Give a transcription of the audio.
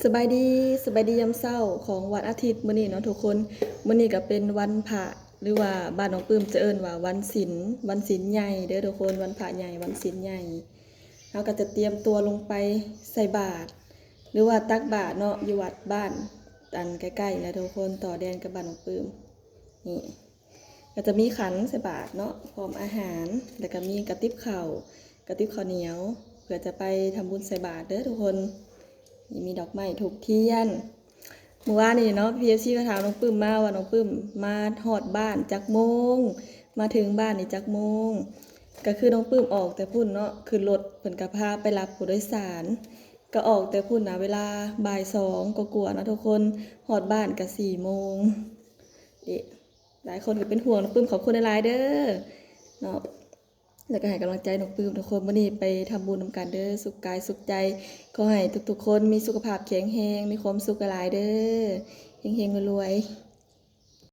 ສະບາຍດີ ສະບາຍດີຍາມເຊົ້າຂອງວັນອາທິດມື້ນີ້ເນາະທຸກຄົນ. ມື້ນີ້ກໍເປັນວັນພະ ຫຼືວ່າບ້ານນ້ອງປຶ້ມຈະເອີ້ນວ່າວັນສິນ ວັນສິນໃຫຍ່ເດີທຸກຄົນ ວັນພະໃຫຍ່ ວັນສິນໃຫຍ່. ເຮົາກໍຈະຕຽມຕົວລົງໄປໃສ່ບາດ ຫຼືວ່າຕັກບາດເນາະ ຢູ່ວັດບ້ານ ອັນໃກ້ໆ ແຫຼະທຸກຄົນ ຕໍ່ແດນກັບບ້ານນ້ອງປຶ້ມ. ນີ້ ກໍຈະມີຂັນໃສ່ບາດເນາະ ພ້ອມອາຫານ ແລ້ວກໍມີກະຕິບເຂົ້າ ກະຕິບເຂົ້າໜຽວ ເພື່ອຈະໄປທຳບຸນໃສ່ບາດເດີທຸກຄົນ. ນີ້ມີດອກໄມ້ ທູບທຽນ. ມື້ວານນີ້ເນາະ ເອັຟຊີ ກໍຖາມນ້ອງປຶ້ມມາວ່າ ນ້ອງປຶ້ມມາຮອດບ້ານຈັກໂມງ ມາເຖິງບ້ານນີ້ຈັກໂມງ. ກໍຄືນ້ອງປຶ້ມອອກແຕ່ພຸ້ນເນາະ ຂຶ້ນລົດ ເພິ່ນກໍພາໄປຮັບຜູ້ໂດຍສານ ກໍອອກແຕ່ພຸ້ນນະ ເວລາບ່າຍສອງກວ່າໆເນາະທຸກຄົນ ຮອດບ້ານກໍສີ່ໂມງ. ເອະ ຫຼາຍຄົນກໍເປັນຫ່ວງນ້ອງປຶ້ມ ຂອບຄຸນຫຼາຍໆເດີເນາະ ແລ້ວກໍໃຫ້ກຳລັງໃຈນ້ອງປຶ້ມທຸກຄົນ. ມື້ນີ້ໄປທຳບຸນນຳກັນເດີ ສຸກກາຍສຸກໃຈ. ຂໍໃຫ້ທຸກໆຄົນມີສຸຂະພາບແຂງແຮງ ມີຄວາມສຸກຫຼາຍໆເດີ ເຮັງໆລວຍໆ.